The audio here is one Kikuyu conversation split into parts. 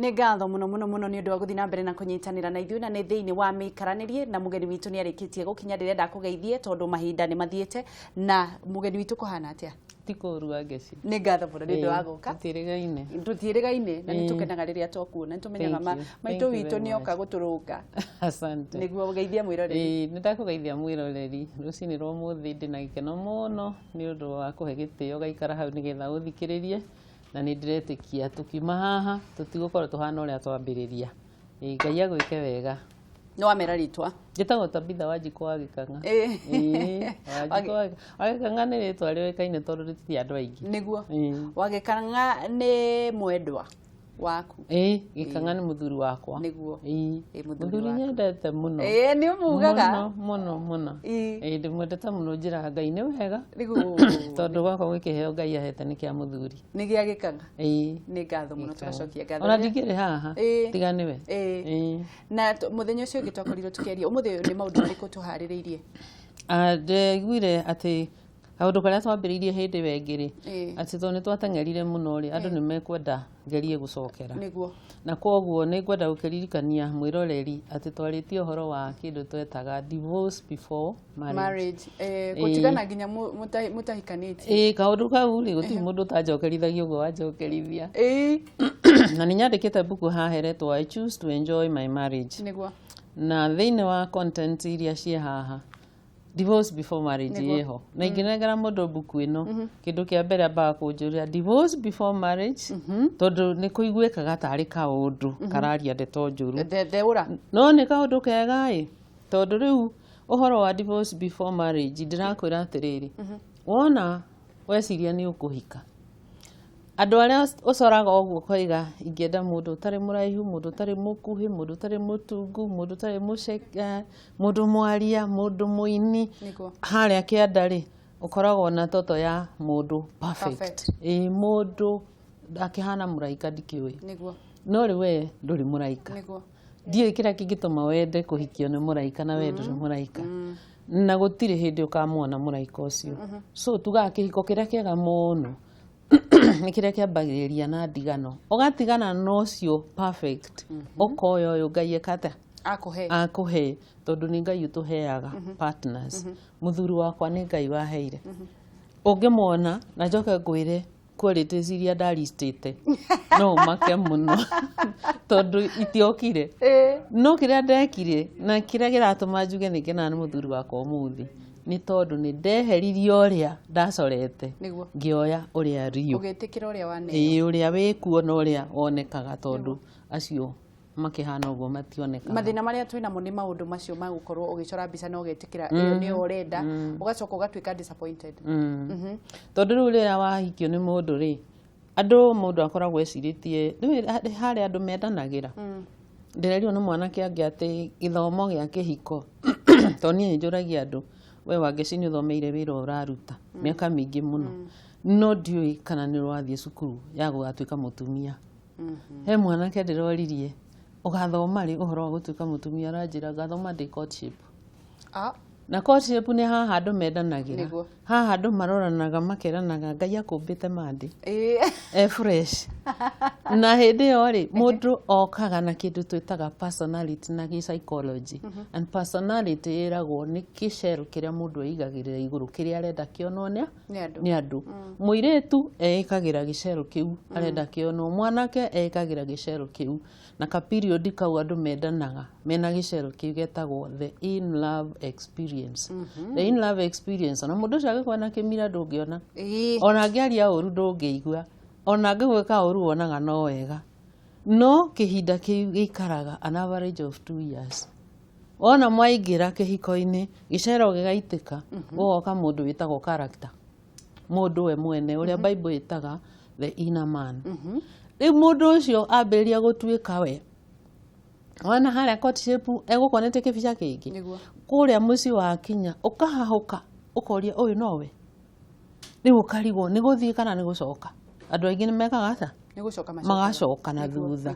Nĩ ngatho mũno mũno mũno nĩ ũndũ wa gũthiĩ na mbere na kũnyitanĩra na ithuĩ, na nĩ thĩinĩ wa mĩikaranĩrie na mũgeni witũ nĩ arĩkĩtie gũkinya. Ndĩrenda kũgeithie tondũ mahinda nĩ mathiĩte. Na mũgeni witũ, kũhana atĩa? Ti kũũru, Wangeci. Nĩ ngatho mũno nĩ ũndũ wa gũka. Tũtiĩrĩgaine. Tũtiĩrĩgaine na nĩ tũkenaga rĩrĩa twakuona, nĩ tũmenyaga maitũ witũ nĩ oka gũtũrũnga. Asante. Nĩguo geithia mwĩroreri. Ĩĩ, nĩ ndakũgeithia mwĩroreri rũcinĩ rwa ũmũthĩ. Ndĩna gĩkeno mũno nĩ ũndũ wa kũhe gĩtĩo gaikara hau nĩgetha ũthikĩrĩrie, na nĩ ndĩretĩkia tũkiuma haha tũtigũkorwo tũhana ũrĩa twambĩrĩria. Ĩĩ, Ngai agwĩke wega. Nĩ wamera rĩtwa? Njĩtagwo Tabitha Wanjikũ wa Gĩkang'a. Ĩĩ, Wanjikũ wa Gĩkang'a nĩ rĩtwa rĩũĩkaine tondũ rĩtirĩ andũ aingĩ. Nĩguo. Wagĩkang'a nĩ mwendwa waku? Ĩĩ, Gĩkang'a nĩ mũthuri wakwa. Nĩguo. Ĩĩ. Ĩĩ, mũthuri mũthuri waku. Nyendete mũno. Ĩĩ, nĩ ũmugaga. Mũno mũno mũno. Ĩĩ, ndĩmwendete mũno, njĩraga Ngai nĩ wega tondũ gwakwa gwĩ kĩheo Ngai ahete nĩ kĩa mũthuri. Nĩ gĩa Gĩkang'a. Ĩĩ. Nĩ ngatho mũno, tũgacokia ngatho. Ona ndingĩrĩ haha tiga nĩwe. Ĩĩ. Na mũthenya ũcio ũngĩ twakorirwo tũkĩaria, ũmũthĩ ũyũ nĩ maũndũ marĩkũ tũharĩrĩirie? Ah, ndĩraiguire atĩ kaũndũ karĩa twambĩrĩirie hĩndĩ ĩyo ĩngĩ rĩ, atĩ tondũ nĩ twateng'erire mũno rĩ, andũ nĩ mekwenda ngerie gũcokera. Na koguo nĩ ngwenda gũkĩririkania mwĩroreri atĩ twarĩtie ũhoro wa kĩndũ twetaga divorce before marriage. Marriage, gũtigana nginya mũtahikanĩtie. Ĩĩ, kaũndũ kau rĩ, gũtirĩ mũndũ ũtanjokerithagia ũguo wanjokerithia. Na nĩ nyandĩkĩte mbuku haha ĩretwo "I Choose to Enjoy My Marriage". Na thĩinĩ wa content iria ciĩ haha, divorce before marriage ĩho, na ingĩnengera mũndũ mbuku ĩno, kĩndũ kĩa mbere ambaga kũnjũria, "Divorce before marriage?" Tondũ nĩ kũiguĩkaga tarĩ kaũndũ kararia ndeto njũru. Theũra. No nĩ kaũndũ kega ĩ, tondũ rĩu ũhoro wa divorce before marriage, ndĩrakwĩra atĩrĩrĩ, wona weciria nĩ ũkũhika, andũ arĩa ũcoraga ũguo ũkoiga, "Ingĩenda mũndũ ũtarĩ mũraihu, mũndũ ũtarĩ mũkuhĩ, mũndũ ũtarĩ mũtungu, mũndũ ũtarĩ mũceke, mũndũ mwaria, mũndũ mũini." Harĩa kĩanda rĩ, ũkoragwo na toto ya mũndũ perfect. Perfect. Ĩĩ, mũndũ akĩhana mũraika, ndikĩũĩ. No rĩu we ndũrĩ mũraika. Ndiũĩ kĩrĩa kĩngĩtũma wende kũhikio nĩ mũraika na we ndũrĩ mũraika, na gũtirĩ hĩndĩ ũkamwona mũraika ũcio. So tugaga kĩhiko kĩrĩa kĩega mũno nĩ kĩrĩa kĩambagĩrĩria na ndigano, ũgatigana na ũcio perfect, ũkoya ũyũ Ngai ekata akũhe. Akũhe, tondũ nĩ Ngai ũtũheaga partners. Mũthuri wakwa nĩ Ngai waheire. Ũngĩmuona na njoke ngwĩre qualities iria ndaristĩte, no ũmake mũno tondũ itiokire. No kĩrĩa ndekire na kĩrĩa kĩratũma njuge nĩ ngenaga nĩ mũthuri wakwa ũmũthĩ nĩ tondũ nĩ ndeheririe ũrĩa ndacorete, ngĩoya ũrĩa riũ. Ũgĩtĩkĩra ũrĩa waneo. Ĩĩ, ũrĩa wĩkuo na ũrĩa wonekaga, tondũ acio makĩhana ũguo mationekaga. Mathĩna marĩa twĩ namo nĩ maũndũ macio ma gũkorwo ũgĩcora mbica na ũgetĩkĩra ĩyo nĩyo ũrenda, ũgacoka ũgatuĩka disappointed. Tondũ rĩu rĩrĩa wahikio nĩ mũndũ rĩ, andũ mũndũ akoragwo ecirĩtie rĩu harĩa andũ mendanagĩra. Ndĩrerirwo nĩ mwanake angĩ atĩ gĩthomo gĩa kĩhiko, tondũ niĩ nĩ njũragia andũ, "We Wangeci, nĩ ũthomeire wĩra ũraruta mĩaka mĩingĩ mũno, no ndiũĩ kana nĩ ũrathiĩ cukuru ya gũgatuĩka mũtumia." He mwanake ndĩroririe, "Ũgathoma rĩ ũhoro wa gũtuĩka mũtumia?" Aranjĩra, "Ngathoma ndĩ courtship." Na courtship nĩ haha andũ mendanagĩra, haha andũ maroranaga makeranaga Ngai akũmbĩte mandĩ e fresh. Na hĩndĩ ĩyo rĩ, mũndũ okaga na kĩndũ twĩtaga personality na gĩ-psychology, and personality ĩragwo nĩ kĩcero kĩrĩa mũndũ eigagĩrĩra igũrũ, kĩrĩa arenda kĩonwo nĩ nĩ andũ. Nĩ andũ. Mũirĩtu eĩkagĩra gĩcero kĩu arenda kĩonwo, mwanake eĩkagĩra gĩcero kĩu, na ka period kau andũ mendanaga mena gĩcero kĩu getagwo the in love experience. The in love experience, ona mũndũ ũcio angĩkorwo na kĩmira ndũngĩona, ona angĩaria ũru ndũngĩigua, ona angĩgwĩka ũru wonaga no wega. No kĩhinda kĩu gĩikaraga an average of 2 years. Wona mwaingĩra kĩhiko-inĩ, gĩcero gĩgaitĩka, gũgoka mũndũ wĩtagwo character, mũndũ we mwene, ũrĩa Bible ĩtaga the inner man. Rĩu mũndũ ũcio ambĩrĩria gũtuĩka we, wona harĩa courtship egũkuonetie kĩbica kĩngĩ, kũrĩa mũciĩ wakinya ũkahahũka, ũkoria, "Ũyũ nowe?" Rĩu ũkarigwo nĩ gũthiĩ kana nĩ gũcoka. Andũ aingĩ nĩ mekaga atĩa? Nĩ gũcoka macokaga. Magacoka na thutha.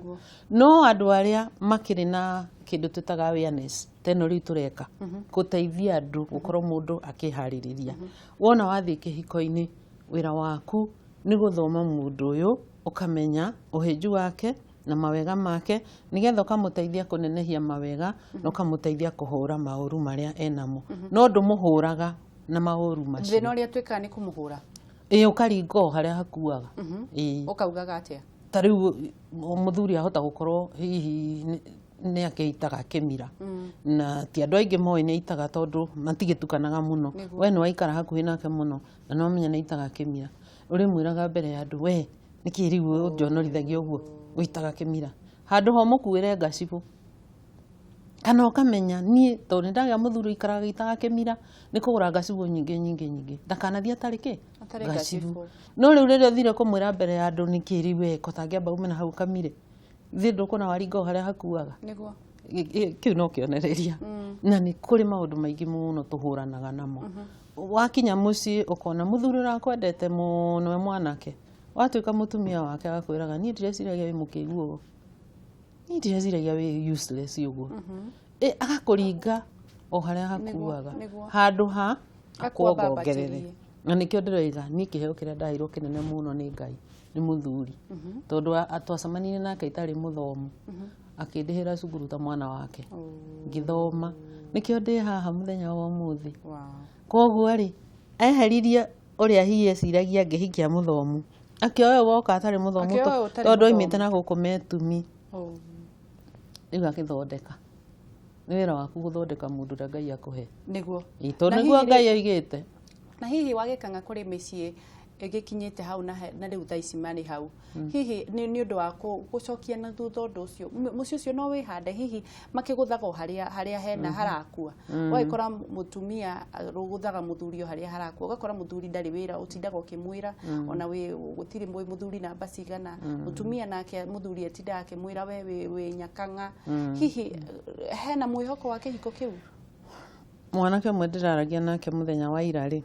No andũ arĩa makĩrĩ na kĩndũ twĩtaga awareness ta ĩno rĩu tũreka, gũteithia andũ gũkorwo mũndũ akĩharĩrĩria, wona wathiĩ kĩhiko-inĩ, wĩra waku nĩ gũthoma mũndũ ũyũ, ũkamenya ũhĩnju wake. na mawega make nĩgetha ũkamũteithia kũnenehia mawega na ũkamũteithia kũhũra maũru marĩa enamo, no ndũmũhũraga na maũru macio. Thĩna ũrĩa twĩkaga nĩ kũmũhũra. Ĩĩ, ũkaringa o harĩa hakuaga. Ĩĩ. Ũkaugaga atĩa? Ta rĩu mũthuri ahota gũkorwo hihi nĩ akĩitaga kĩmira, na ti andũ aingĩ moĩ nĩ aitaga tondũ matigĩtukanaga mũno. We nĩ waikara hakuhĩ nake mũno na nĩ wamenya nĩ aitaga kĩmira, ũrĩmwĩraga mbere ya andũ, we nĩkĩ rĩu ũnjonorithagia ũguo ũitaga kĩmira, handũ ho mũkuĩre ngacibũ. Kana ũkamenya niĩ tondũ nĩ ndagĩa mũthuri ũikaraga agĩitaga kĩmira, nĩ kũgũra ngacibũ nyingĩ nyingĩ nyingĩ, ndakanathiĩ atarĩ kĩ? Atarĩ ngacibũ. No rĩu rĩrĩa ũthire kũmwĩra mbere ya andũ nĩkĩ rĩu we ko tangĩamba ume na hau kamire, ithuĩ ndũkuona waringa o harĩa hakuaga. Nĩguo. Kĩu no kĩonereria. Na nĩ kũrĩ maũndũ maingĩ mũno tũhũranaga namo. Wakinya mũciĩ ũkona mũthuri ũrakwendete mũno we mwanake, watuĩka mũtumia wake agakwĩraga niĩ ndireciragia wĩ mũkĩgu ũguo, niĩ ndireciragia wĩ useless ũguo. Agakũringa o harĩa hakuaga, handũ ha akuongongerere. Na nĩkĩo ndĩroiga niĩ kĩheo kĩrĩa ndaheirwo kĩnene mũno nĩ Ngai nĩ mũthuri, tondũ twacemanirie nake itarĩ mũthomu, akĩndĩhĩra cukuru ta mwana wake, ngĩthoma, nĩkĩo ndĩ haha mũthenya wa ũmũthĩ. Koguo rĩ, eheririe ũrĩa hihi eciragia angĩhikia mũthomu, akĩoya woka atarĩ mũthomu tondũ oimĩte na gũkũ metumi, rĩu agĩthondeka. Nĩ wĩra waku gũthondeka mũndũ ũrĩa Ngai akũhe. Nĩguo. Tondũ nĩguo Ngai oigĩte. Na hihi wagĩkanga kũrĩ mĩciĩ ĩgĩkinyĩte hau na rĩu thaa ici marĩ hau, hihi nĩ ũndũ wa gũcokia na thutha ũndũ ũcio, mũciĩ ũcio no wĩhande, hihi makĩgũthaga o harĩa hena harakua, ũgagĩkora mũtumia rũgũthaga mũthuri o harĩa harakua, ũgakora mũthuri ndarĩ wĩra, ũtindaga ũkĩmwĩra ona gũtirĩ mũthuri namba cigana, mũtumia nake mũthuri atindaga akĩmwĩra we wĩ nyakang'a. Hihi hena mwĩhoko wa kĩhiko kĩu? Mwanake ũmwe ndĩraragia nake mũthenya wa ira rĩ,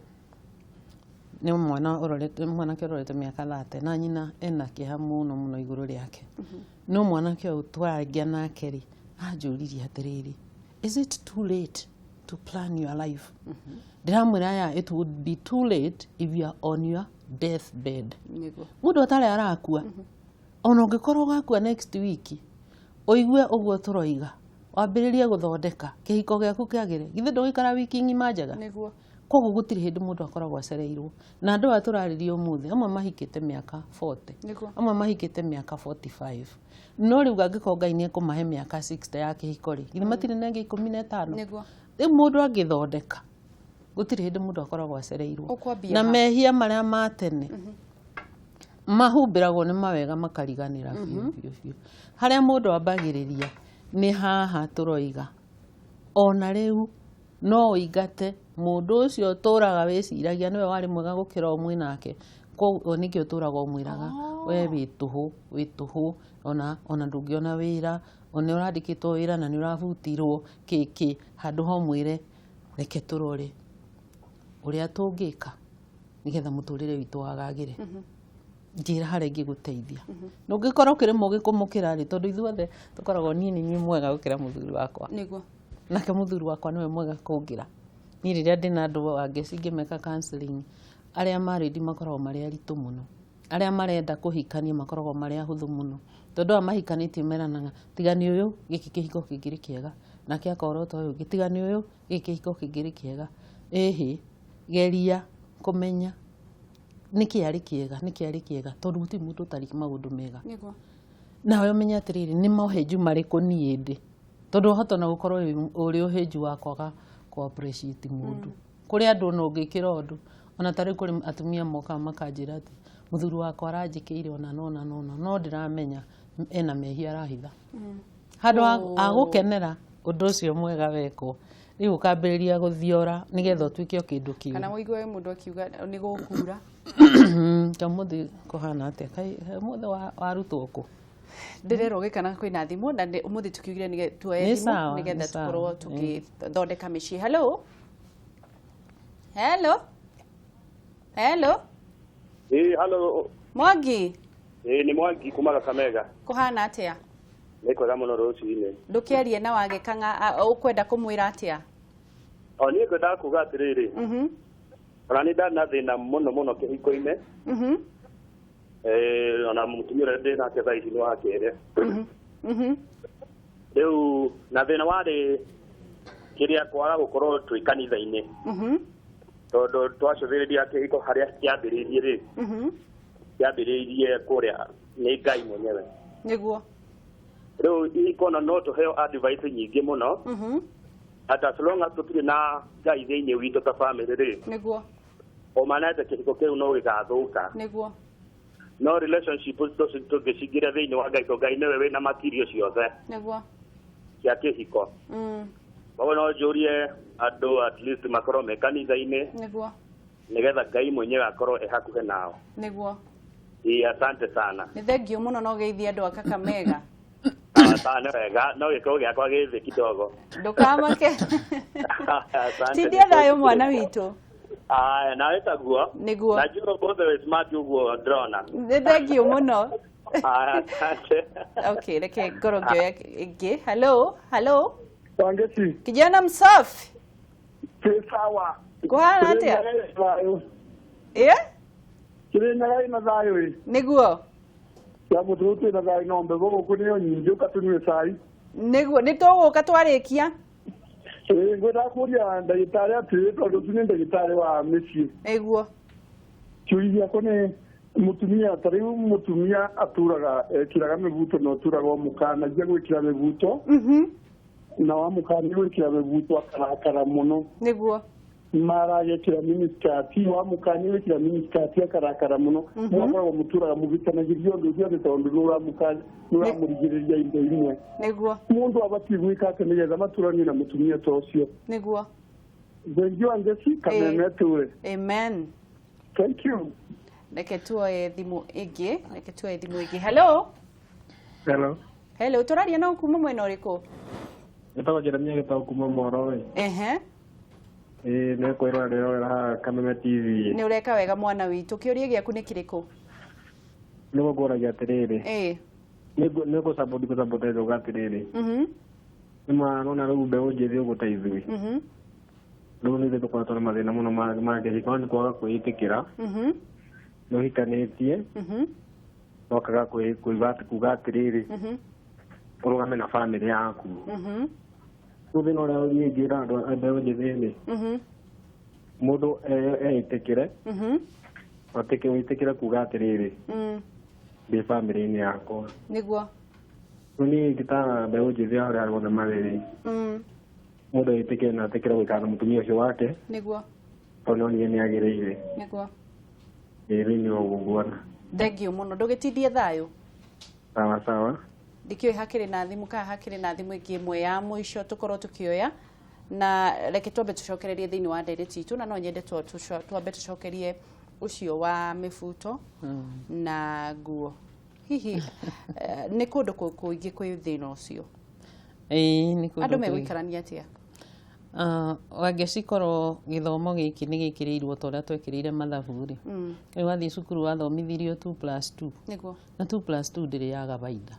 nĩ mwana ũrorete, mwanake ũrorete mĩaka 30 na nyina ena kĩeha mũno mũno igũrũ rĩake. No mwanake ũyũ twaragia nake rĩ, anjũririe atĩrĩrĩ, is it too late to plan your life? Ndĩramwĩra ya it would be too late if you are on your death bed. Mũndũ atarĩ arakua, ona ũngĩkorwo ũgakua next week, ũigue ũguo tũroiga, wambĩrĩrie gũthondeka kĩhiko gĩaku kĩagĩre, githĩ ndũgũikara wiki ng'ima njega? Nĩguo. Koguo gũtirĩ hĩndĩ mũndũ akoragwo acereirwo. Na andũ aya tũrarĩria ũmũthĩ, amwe mahikĩte mĩaka 40, amwe mahikĩte mĩaka 45. No rĩu angĩkorwo Ngai nĩ ekũmahe mĩaka 60 ya kĩhiko rĩ, githĩ matirĩ na ĩngĩ 15? Nĩguo. Rĩu mũndũ angĩthondeka, gũtirĩ hĩndĩ mũndũ akoragwo acereirwo. Na mehia marĩa ma tene mahumbĩragwo nĩ mawega makariganĩra biũ biũ biũ. Harĩa mũndũ ambagĩrĩria nĩ haha tũroiga. Ona rĩu no ũingate mũndũ ũcio ũtũraga wĩciragia nĩwe warĩ mwega gũkĩra ũmwe nake, koguo nĩkĩo ũtũraga ũmwĩraga we wĩ tũhũ, wĩ tũhũ, ona ndũngĩona wĩra, ona ũrandĩkĩtwo wĩra na nĩ ũrabutirwo kĩkĩ, handũ ha ũmwĩre reke tũrore ũrĩa tũngĩka nĩgetha mũtũrĩre witũ wagagĩre. Njĩra harĩa ingĩgũteithia. Na ũngĩkorwo ũkĩrĩ mũũgĩ kũmũkĩra rĩ, tondũ ithuothe tũkoragwo niĩ nĩ niĩ mwega gũkĩra mũthuri wakwa. Nĩguo. Nake mũthuri wakwa nĩwe mwega kũngĩra. Niĩ rĩrĩa ndĩna andũ angĩ cingĩmeka counseling, arĩa married makoragwo marĩ aritũ mũno. Arĩa marenda kũhikania makoragwo marĩ ahũthũ mũno. Tondũ aya mahikanĩtie meranaga, tiga nĩ ũyũ, gĩkĩ kĩhiko kĩngĩrĩ kĩega. Nake akorota ũyũ ũngĩ, tiga nĩ ũyũ, gĩkĩ kĩhiko kĩngĩrĩ kĩega. Ĩhĩ, geria kũmenya nĩkĩ arĩ kĩega, nĩkĩ arĩ kĩega, tondũ gũtirĩ mũndũ ũtarĩ maũndũ mega. Nĩguo. Nawe ũmenye atĩrĩrĩ, nĩ mohĩnju marĩkũ niĩ ndĩ. Tondũ wahota ona gũkorwo ũrĩ ũhĩnju wa kwaga kũ appreciate mũndũ. Kũrĩ andũ ona ũngĩkĩra ũndũ, ona ta rĩu kũrĩ atumia mokaga makanjĩra atĩ mũthuri wakwa aranjĩkĩire ona nona nona, no ndĩramenya ena mehia arahitha. Handũ agũkenera ũndũ ũcio mwega wekwo, rĩu ũkambĩrĩria gũthiora nĩgetha ũtuĩke o kĩndũ kĩũru. Kana ũigue mũndũ akiuga nĩ gũkura. Ta ũmũthĩ kũhana atĩa? Kaĩ ũmũthĩ warutwo kũ? Ndĩrerwo gĩkana kwĩna thimũ na ũmũthĩ tũkiugire tuoye thimũ nĩgetha tũkorwo tũgĩthondeka mĩciĩ. Hello? Hello? Hello? Hello. Mwangi? Nĩ Mwangi kuma Kakamega. Kũhana atĩa? Nĩ kwega mũno rũcinĩ. Ndũkĩarie na wagĩkang'a, ũkwenda kũmwĩra atĩa? O niĩ ngwendaga kuga atĩrĩrĩ. Ona nĩ ndarĩ na thĩna mũno mũno kĩhiko-inĩ. Ona mũtumia ũrĩa ndĩ nake thaa ici nĩ wa kerĩ. Rĩu na thĩna warĩ kĩrĩa kwaga gũkorwo twĩ kanitha-inĩ. Tondũ twacũthĩrĩria kĩhiko harĩa kĩambĩrĩirie rĩ, kĩambĩrĩirie kũrĩa nĩ Ngai mwenyewe. Nĩguo. Rĩu ihiko ona no tũheo advice nyingĩ mũno, at as long as tũtirĩ na Ngai thĩinĩ witũ ta family rĩ, Nĩguo. ũmanete kĩhiko kĩu no gĩgathũka. Nĩguo. No relationship tũngĩcingĩra thĩinĩ wa Ngai, tondũ Ngai nĩwe wĩna material ciothe Nĩguo. cia kĩhiko. Koguo no njũrie andũ at least makorwo me kanitha-inĩ, Nĩguo. nĩgetha Ngai mwenyewe akorwo e hakuhĩ nao. Nĩguo. Ĩĩ, asante sana. Nĩ thengiũ mũno na ũgeithie andũ a Kakamega. Asante wega, no gĩkorwo gĩakwa gĩ thĩ kidogo. Ndũkamake. Asante. Tindia thayũ mwana witũ. Aya, nawe taguo. Nĩguo. Na njũĩ ũmũthĩ wĩ smart ũguo ndĩrona. Nĩ thengiũ mũno. Aya, asante. Okay, reke ngorwo ngĩoya ĩngĩ. Hello, hello. Wangeci. Kijana msafi. Twĩ sawa. Kũhana atĩa? Thayũ. Ĩ? Kĩrĩnyaga ĩna thayũ ĩ. Nĩguo. Ya mũtũ twĩna thayũ no mbegũ gũkũ nĩyo nyingĩ ũka tũnyue cai. Nĩguo, nĩ tũgũka twarĩkia. Ĩĩ, ngwendaga kũria ndagĩtarĩ atĩrĩ, tondũ tu nĩ ndagĩtarĩ wa mĩciĩ. Nĩguo. Kĩũria gĩakwa nĩ mũtumia, ta rĩu mũtumia aturaga ekĩraga mĩbuto na ũturaga ũmũkanagia gwĩkĩra mĩbuto, na wamũkania gwĩkĩra mĩbuto akarakara mũno. Nĩguo. Maragekĩra miniskirt, wamũkania gwĩkĩra miniskirt akarakara mũno. Mũgakoragwo mũturaga mũgĩtanagĩria ũndũ ũcio atĩ tondũ nĩũramũrigĩrĩria indo imwe. Nĩguo. Mũndũ abatiĩ gwĩka atĩ nĩgetha maturanie na mũtumia ta ũcio? Nĩguo. Thengiũ Wangeci, Kameme tũre. Amen. Thank you. Reke tuoye thimũ ĩngĩ, reke tuoye thimũ ĩngĩ. Hello. Hello. Hello, tũraria no kuma mwena ũrĩkũ? Njĩtagwo Jeremia Gĩtaũ kuma Moro ĩ. Ehe. Ĩĩ, nĩ kwĩrora ndĩrorera haha Kameme TV. Nĩ ũreka wega mwana witũ. Kĩũria gĩaku nĩ kĩrĩkũ? Nĩ gũkũragia atĩrĩrĩ. Ĩĩ. Nĩ gũsupport gũsupport njuga atĩrĩrĩ. Nĩ ma nona rĩu mbeũ njĩthĩ ũguo ta ithuĩ. Rĩu nĩ ithuĩ tũkoretwo na mathĩna mũno ma kĩhiko nĩ kwaga kwĩĩtĩkĩra. Nĩ ũhikanĩtie. No ũkaga kuga atĩrĩrĩ. Ũrũgame na bamĩrĩ yaku. Rĩu thĩna ũrĩa niĩ ingĩra andũ a mbeũ njĩthĩ nĩ mũndũ eĩtĩkĩre, wĩtĩkĩre kuga atĩrĩrĩ, ndĩ bamĩrĩ-inĩ yakwa. Nĩguo. Rĩu niĩ ingĩtaara mbeũ njĩthĩ arĩa othe marĩ rĩ, mũndũ etĩkĩre na etĩkĩre gũikara na mũtumia ũcio wake. Nĩguo. Tondũ nĩonire nĩ agĩrĩire. Nĩguo. Ĩĩ, rĩu nĩ ũguo nguona. Thengiũ mũno, ndũgĩtindie thayũ. Sawa sawa. Ndikĩũĩ hakĩrĩ na thimũ kana hakĩrĩ na thimũ ĩngĩ ĩmwe ya mũico tũkorwo tũkĩoya, na reke twambe tũcokererie thĩinĩ wa ndereti itũ, na no nyende twambe tũcokerie ũcio wa mĩbuto na nguo. Hihi nĩ kũndũ kũingĩ kwĩ thĩna ũcio? Ĩĩ, nĩ kũndũ Andũ kũingĩ. megũikarania atĩa? Wangeci, korwo gĩthomo gĩkĩ nĩ gĩkĩrĩirwo ta ũrĩa twekĩrĩire mathabu rĩ, rĩu wathiĩ cukuru wathomithirio 2 plus 2. Nĩguo. Na 2 plus 2 ndĩrĩ yaga baida.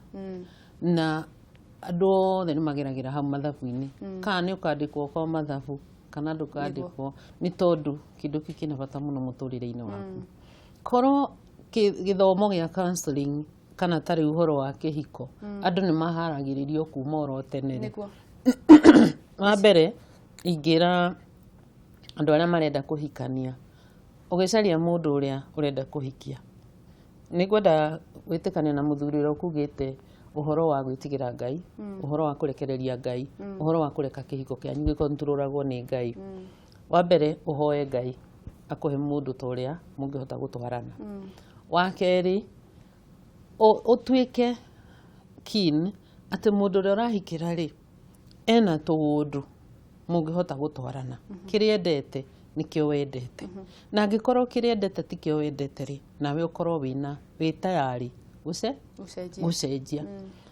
Na andũ othe nĩ mageragĩra hau mathabu-inĩ, kana nĩ ũkandĩkwo kwa mathabu kana ndũkandĩkwo, nĩ tondũ kĩndũ kĩu kĩna bata mũno mũtũrĩre-inĩ waku. Korwo gĩthomo gĩa counseling kana ta rĩu ũhoro wa kĩhiko, andũ nĩ maharagĩrĩrio kuma oro tene rĩ. Nĩguo. Wa mbere ingĩra andũ arĩa marenda kũhikania, ũgĩcaria mũndũ ũrĩa ũrenda kũhikia, nĩ ngwenda gwĩtĩkania na mũthuri ũrĩa ũkugĩte ũhoro wa gwĩtigĩra Ngai, ũhoro wa kũrekereria Ngai, ũhoro wa kũreka kĩhiko kĩanyu gĩkontrolagwo nĩ Ngai. Wa mbere ũhoe Ngai akũhe mũndũ ta ũrĩa mũngĩhota gũtwarana. Wa kerĩ ũtuĩke keen atĩ mũndũ ũrĩa ũrahikĩra rĩ ena tũũndũ mũngĩhota gũtwarana, kĩrĩa endete nĩkĩo wendete, na angĩkorwo kĩrĩa endete tikĩo wendete rĩ, nawe ũkorwo wĩna wĩ tayari Gũcenjia. Gũcenjia.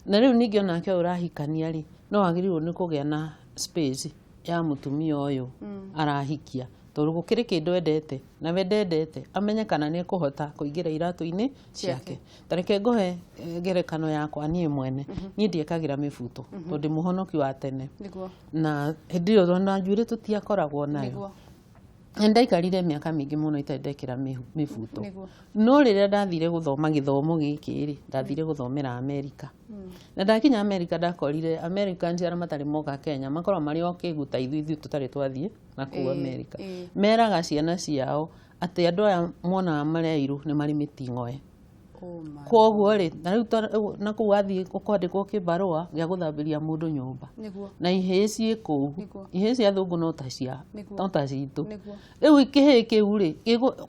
Na rĩu ningĩ onake ũyũ ũrahikania rĩ, no wagĩrĩirwo nĩ kũgĩa na space ya mũtumia ũyũ arahikia, tondũ gũkĩrĩ kĩndũ endete nawe ndendete, amenye kana nĩ ekũhota kũingĩra iratũ-inĩ ciake. Ta reke ngũhe ngerekano yakwa niĩ mwene. Niĩ ndiekagĩra mĩbuto tondũ ndĩ mũhonoki wa tene. Nĩguo. Na hĩndĩ ĩyo ona njuĩrĩ tũtiakoragwo nayo. Nĩguo. Nĩ ndaikarire mĩaka mĩingĩ mũno itarĩ ndekĩra mĩbuto. Nĩguo. No rĩrĩa ndathire gũthoma gĩthomo gĩkĩ rĩ, ndathire gũthomera Amerika. Na ndakinya Amerika ndakorire Americans arĩa matarĩ moka Kenya makoragwo marĩ o kĩgu ta ithuĩ tũtarĩ twathiĩ na kũu Amerika. Meraga ciana ciao atĩ andũ aya monaga marĩ airũ nĩ marĩ mĩting'oe. Oh my. Koguo rĩ, na rĩu na kũu wathiĩ ũkwandĩkwo kĩbarũa gĩa gũthambĩria mũndũ nyũmba. Nĩguo. Na ihĩĩ ciĩ kũu. Nĩguo. Ihĩĩ cia athũngũ no ta cia Nĩguo. no ta citũ. Nĩguo. Rĩu kĩhĩĩ kĩu rĩ,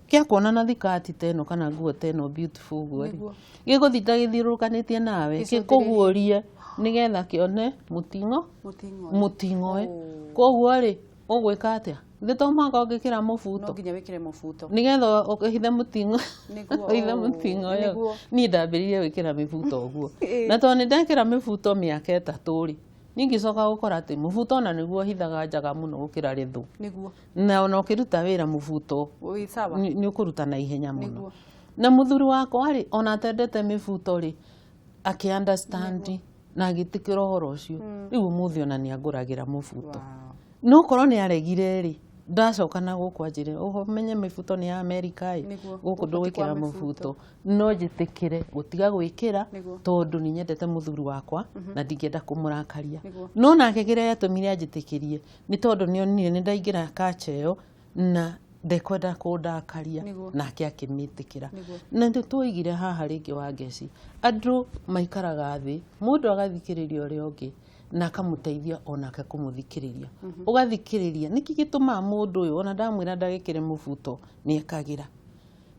gĩakuona na thikati ta ĩno kana nguo ta ĩno beautiful ũguo rĩ, Nĩguo. gĩgũthiĩ ta gĩthiũrũrũkanĩtie nawe, Gĩcũthĩrĩrie. gĩkũguũrie nĩgetha kĩone mũting'o Mũting'oe. mũting'oe. Oh. Koguo rĩ, ũgwĩka atĩa? Githĩ to mũhaka ũngĩkĩra mũbuto No nginya wĩkĩre mũbuto. nĩgetha ũhithe mũting'o Nĩguo. ũhithe mũting'o ũyũ. Nĩguo. Niĩ ndambĩrĩirie gwĩkĩra mĩbuto ũguo, na tondũ nĩ ndekĩra mĩbuto mĩaka 3 rĩ, niĩ ngĩcoka gũkora atĩ mũbuto ona nĩguo ũhithaga njaga mũno gũkĩra rĩthũ. Nĩguo. Na ona ũkĩruta wĩra mũbuto Wĩ sawa. nĩ ũkũruta na ihenya mũno. Nĩguo. Na mũthuri wakwa rĩ, ona atendete mĩbuto rĩ, akĩ understand na agĩtĩkĩra ũhoro ũcio. Rĩu ũmũthĩ ona nĩ angũragĩra mũbuto. Wow. No korwo nĩ aregire rĩ, ndacoka na gũkũ anjĩre ũmenye mĩbuto nĩ ya Amerika ĩ, Nĩguo. gũkũ Gũkũ ti kwa ndũgwĩkĩra mĩbuto. mũbuto. No njĩtĩkĩre gũtiga gwĩkĩra Nĩguo. tondũ nĩ nyendete mũthuri wakwa na ndingĩenda kũmũrakaria. Nĩguo. No nake kĩrĩa gĩatũmire anjĩtĩkĩrie nĩ tondũ nĩ onire nĩ ndaingĩra kacha ĩyo na ndekwenda kũndakaria, Nĩguo. nake akĩmĩtĩkĩra. Nĩguo. Na nĩ twoigire haha rĩngĩ wa ngeci, andũ maikaraga thĩ, mũndũ agathikĩrĩria ũrĩa ũngĩ na akamũteithia onake kũmũthikĩrĩria. Ũgathikĩrĩria nĩkĩ gĩtũmaga mũndũ ũyũ ona ndamwĩra ndagĩkĩre mũbuto nĩ ekagĩra,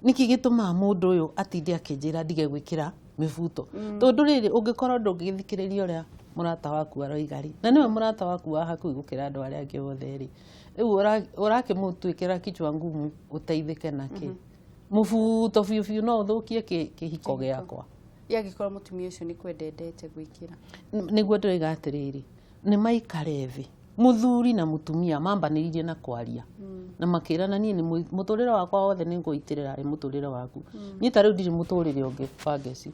nĩkĩ gĩtũmaga mũndũ ũyũ atinde akĩnjĩra ndige gwĩkĩra mĩbuto. Tondũ rĩrĩ, ũngĩkorwo ndũngĩthikĩrĩria ũrĩa mũrata waku aroiga rĩ, na nĩwe mũrata waku wa hakuhĩ gũkĩra andũ arĩa angĩ othe rĩ, rĩu ũrakĩmũtuĩkĩra kichwa ngumu ũteithĩke nakĩ? Mũbuto biũ biũ no ũthũkie kĩhiko gĩakwa. Yangĩkorwo mũtumia ũcio nĩ kwenda endete gwĩkĩra. Nĩguo ndĩroiga atĩrĩrĩ, nĩ maikare thĩ mũthuri na mũtumia mambanĩrĩrie na kwaria na makĩrana, niĩ nĩ mũtũrĩre wakwa wothe nĩ ngũitĩrĩra harĩ mũtũrĩre waku. Niĩ ta rĩu ndirĩ mũtũrĩre ũngĩ wa ngeci.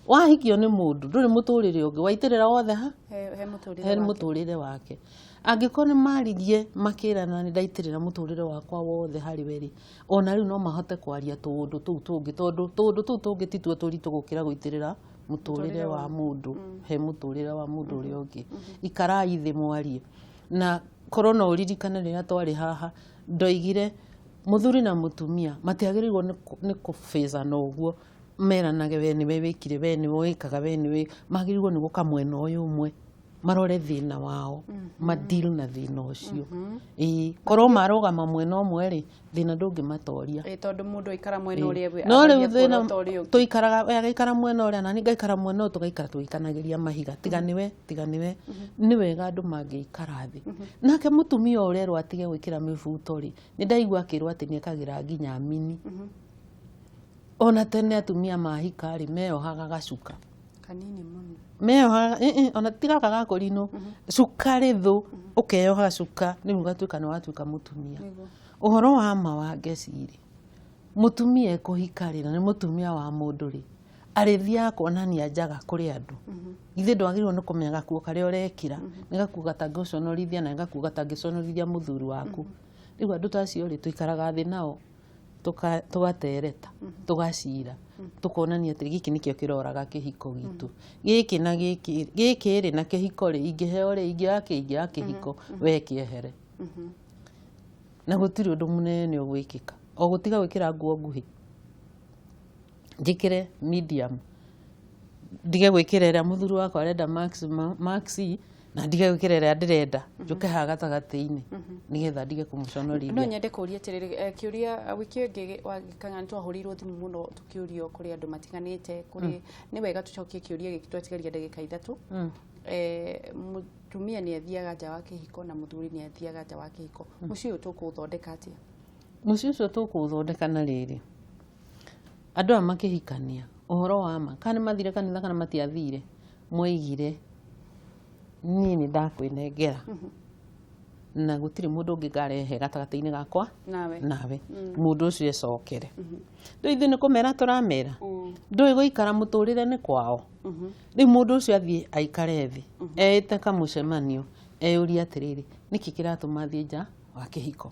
Wahikio nĩ mũndũ ndũrĩ mũtũrĩre ũngĩ, waitĩrĩra wothe ha He mũtũrĩre he wake. Mũtũrĩre wake. Angĩkorwo nĩ maririe makĩrana nĩ ndaitĩrĩra mũtũrĩre wakwa wothe harĩ we rĩ, ona rĩu no mahote kwaria tũũndũ tũu tũngĩ, tondũ tũũndũ tũu tũngĩ tituo tũritũ gũkĩra gũitĩrĩra mũtũrĩre wa mũndũ he mũtũrĩre wa mũndũ ũrĩa ũngĩ. Ikarai thĩ mwarie. Na korwo no ũririkane rĩrĩa twarĩ haha, ndoigire mũthuri na mũtumia matiagĩrĩirwo nĩ kũbĩcana ũguo meranage we nĩwe wĩkire, we nĩwe wĩkaga, we nĩwe. Magĩrĩirwo nĩ gũka mwena ũyũ ũmwe, marore thĩna wao, madeal na thĩna ũcio. Ĩĩ, korwo marũgama mwena ũmwe rĩ, thĩna ndũngĩmatoria. Ĩ, tondũ mũndũ aikara mwena ũrĩa we No rĩu ageria thĩna kuorota ũrĩa ũngĩ. tũikaraga, we agaikara mwena ũrĩa na niĩ ngaikara mwena ũyũ, tũgaikara tũgĩikanagĩria mahiga, tiga nĩwe, tiga nĩwe. Nĩ wega andũ mangĩikara thĩ. Nake mũtumia ũrerwo atige gwĩkĩra mĩbuto rĩ, nĩ ndaigua akĩrwo atĩ nĩ ekagĩra nginya mini. Ona tene atumia mahika rĩ, meyohaga gacuka Kanini mũno. Meyohaga ona ti gaka ga kũrinũ, cuka rĩthũ, ũkeyoha cuka rĩu ũgatuĩka nĩ watuĩka mũtumia. Nĩguo. Ũhoro wa ma wa ngeci rĩ, mũtumia ekũhika rĩ, na nĩ mũtumia wa mũndũ rĩ, arĩthiaga kuonania njaga kũrĩ andũ. Githĩ ndwagĩrĩirwo nĩ kũmenya gakuo karĩa ũrekĩra nĩ gakuo gatangĩgũconorithia na nĩ gakuo gatangĩconorithia mũthuri waku? Rĩu andũ ta acio rĩ, tũikaraga thĩ nao, tũgatereta, tũgacira, tũkonania atĩ gĩkĩ nĩkĩo kĩroraga kĩhiko gitũ, gĩkĩ na gĩkĩ, gĩkĩ rĩ na kĩhiko rĩ, ingĩheo rĩ, ingĩoya kĩ, ingĩoya kĩhiko we kĩehere. Na gũtirĩ ũndũ mũnene ũgwĩkĩka, o gũtiga gwĩkĩra nguo nguhĩ, njĩkĩre medium, ndige gwĩkĩra ĩrĩa mũthuri wakwa arenda maximum, maxi, na ndige gwĩkĩra ĩrĩa ndĩrenda, njũke haha gatagatĩ-inĩ nĩgetha ndige No kũmũconorithia. Nyende kũria atĩrĩrĩ, kĩũria wiki ĩngĩ wagĩkanga nĩ twahũrĩirwo thimũ mũno tũkĩũrio kũrĩ andũ matiganĩte kũrĩ. Nĩ wega tũcokie kĩũria gĩkĩ, twatigaria ndagĩka 3. Mũtumia nĩ athiaga nja wa kĩhiko na mũthuri nĩ athiaga nja wa kĩhiko, mũciĩ ũyũ tũkũũthondeka atĩa? Mũciĩ ũcio tũkũũthondeka na rĩrĩ, andũ aya makĩhikania, ũhoro wa ma, kana nĩ mathire kanitha kana matiathire, moigire niĩ nĩ ndakwĩnengera na gũtirĩ mũndũ ũngĩ ngarehe gatagatĩ-inĩ gakwa nawe. Nawe mũndũ ũcio ecokere. Rĩu ithuĩ nĩ kũmera tũramera ndũĩ gũikara mũtũrĩre nĩ kwao. Rĩu mũndũ ũcio athiĩ aikare thĩ, eĩte kamũcemanio, eyũrie atĩrĩrĩ, nĩkĩ kĩratũma thiĩ nja wa kĩhiko?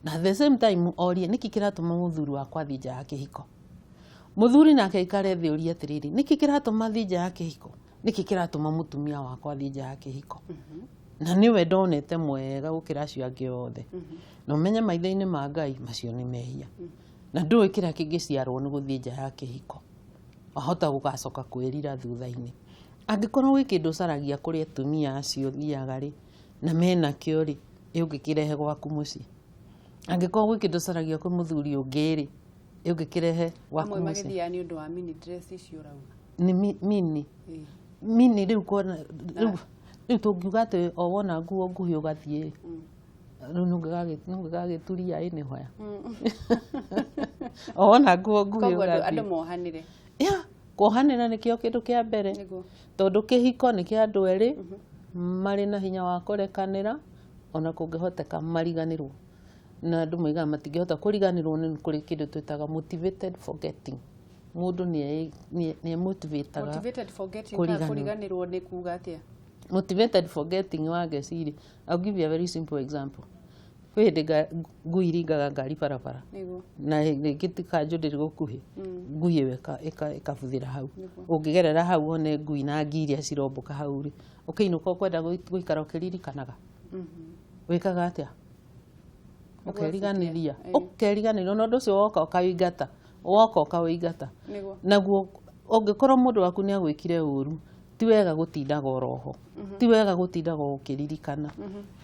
Na at the same time orie nĩkĩ kĩratũma mũthuri wakwa athiĩ nja ya kĩhiko. Mũthuri nake aikare thĩ orie atĩrĩrĩ, nĩkĩ kĩratũma thiĩ nja ya kĩhiko, nĩkĩ kĩratũma mũtumia wakwa athiĩ nja ya kĩhiko, na nĩwe ndonete mwega gũkĩra acio angĩ othe. Na ũmenye maitho-inĩ ma Ngai macio nĩ mehia, na ndũĩ kĩrĩa kĩngĩciarwo nĩ gũthiĩ nja ya kĩhiko. Wahota gũgacoka kwĩrira thutha-inĩ. Angĩkorwo gwĩ kĩndũ ũcaragia kũrĩ atumia acio ũthiaga rĩ, na mena kĩo rĩ, ĩ ũngĩkĩrehe gwaku mũciĩ? Angĩkorwo gwĩ kĩndũ ũcaragia kwĩ mũthuri ũngĩ rĩ, ĩ ũngĩkĩrehe gwaku Amwe mũciĩ? Magĩthiaga nĩ ũndũ wa mini dress icio ũrauga. Nĩ mini. Mini rĩu kuona rĩu tũngiuga atĩ o wona nguo nguhĩ ũgathiĩ rĩu nũngĩgagĩturia ĩ nĩ hoya o wona nguo nguhĩ Koguo andũ ũgathiĩ. Andũ mohanĩre. Ya kuohanĩra nĩkĩo kĩndũ kĩa mbere. Tondũ kĩhiko nĩ kĩa andũ erĩ marĩ na hinya wa kũrekanĩra, ona kũngĩhoteka mariganĩrwo, na andũ moigaga matingĩhota kũriganĩrwo. Nĩ kũrĩ kĩndũ twĩtaga motivated forgetting. Mũndũ nĩ motivataga Motivated forgetting kana kũriganĩrwo. Kũriganĩrwo nĩ kuga atĩa? Motivated forgetting wa ngeciri, I'll give you a very simple example. Kwĩ hĩndĩ ngui iringaga ngari barabara na rĩngĩ ti kanjũ ndĩrĩ gũkuhĩ, ngui ĩyo ĩkabuthĩra hau. Ũngĩgerera hau wone ngui na ngi iria cirombũka hau rĩ, ũkĩinũka ũkwenda gũikara ũkĩririkanaga, wĩkaga atĩa? Ũkeriganĩria, ũkeriganĩria na ũndũ ũcio woka ũkawĩingata, woka ũkawĩingata. Naguo ũngĩkorwo mũndũ waku nĩ agwĩkire ũru, ti wega gũtindaga oroho, ti wega gũtindaga ũkĩririkana.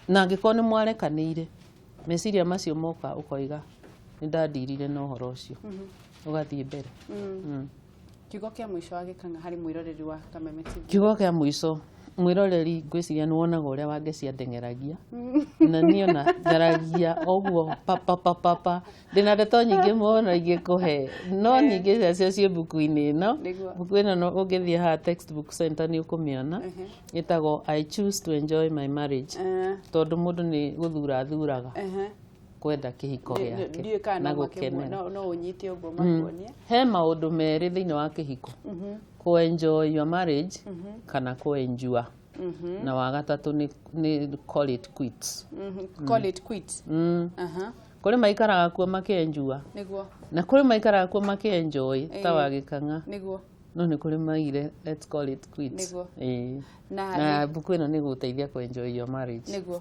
Na angĩkorwo nĩ mwarekanĩire, meciria macio moka ũkoiga nĩ ndandirire na ũhoro ũcio, ũgathiĩ mbere. Kiugo kĩa mũico wa Gĩkang'a harĩ mwĩroreri wa Kameme TV. Kiugo kĩa mũico, mwĩroreri, ngwĩciria nĩ wonaga ũrĩa Wangeci andeng'eragia, na niĩ ona njaragia ũguo papapapapa. Ndĩna ndeto nyingĩ mũno ingĩkũhe, no nyingĩ ciacio ciĩ mbuku-inĩ ĩno. Mbuku ĩno no ũngĩthiĩ haha Textbook Center nĩ ũkũmĩona, ĩtagwo "I Choose to Enjoy My Marriage", tondũ mũndũ nĩ gũthura athuraga kwenda kĩhiko gĩake Ndiũĩ kana na no gũkenera. No ũnyite ũguo makuonie. He maũndũ merĩ thĩinĩ wa kĩhiko: kũ-enjoy your marriage kana kũ-endure, na wa gatatũ nĩ call it quits. Call it quits. Kũrĩ maikaraga kuo makĩ-endure, na kũrĩ maikaraga kuo makĩ-enjoy ta wa Gĩkang'a, no nĩ kũrĩ maigire "Let's call it quits". Ĩĩ. Na mbuku ĩno nĩ gũteithia kũ-enjoy your marriage. Nĩguo.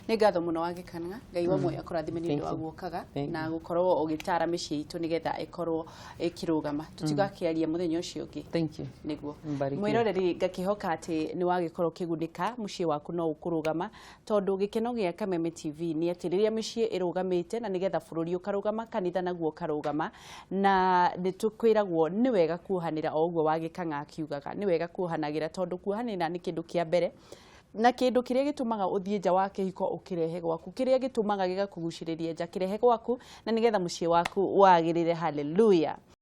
Nĩ ngatho mũno wa Gĩkang'a. Ngai wa muoyo akũrathime nĩ ũndũ wa Thank you. guokaga Thank na gũkorwo ũgĩtara mĩciĩ itũ nĩgetha ĩkorwo ĩkĩrũgama. Tũtigakĩaria mũthenya ũcio ũngĩ. Thank you. Nĩguo. Mbarikiwe. Mwĩroreri, ngakĩhoka atĩ nĩ wagĩkorwo ũkĩgunĩka, mũciĩ waku no ũkũrũgama, tondũ gĩkeno gĩa Kameme TV nĩ atĩ rĩrĩa mĩciĩ ĩrũgamĩte na nĩgetha bũrũri ũkarũgama, kanitha naguo ũkarũgama. Na nĩ tũkwĩragwo nĩ wega kuohanĩra, o ũguo wa Gĩkang'a akiugaga nĩ wega kuohanagĩra, tondũ kuohanĩra nĩ kĩndũ kĩa mbere na kĩndũ kĩrĩa gĩtũmaga ũthiĩ nja wa kĩhiko ũkĩrehe gwaku, kĩrĩa gĩtũmaga gĩgakũgucĩrĩria nja kĩrehe gwaku, na nĩgetha mũciĩ waku wagĩrĩre. Haleluya.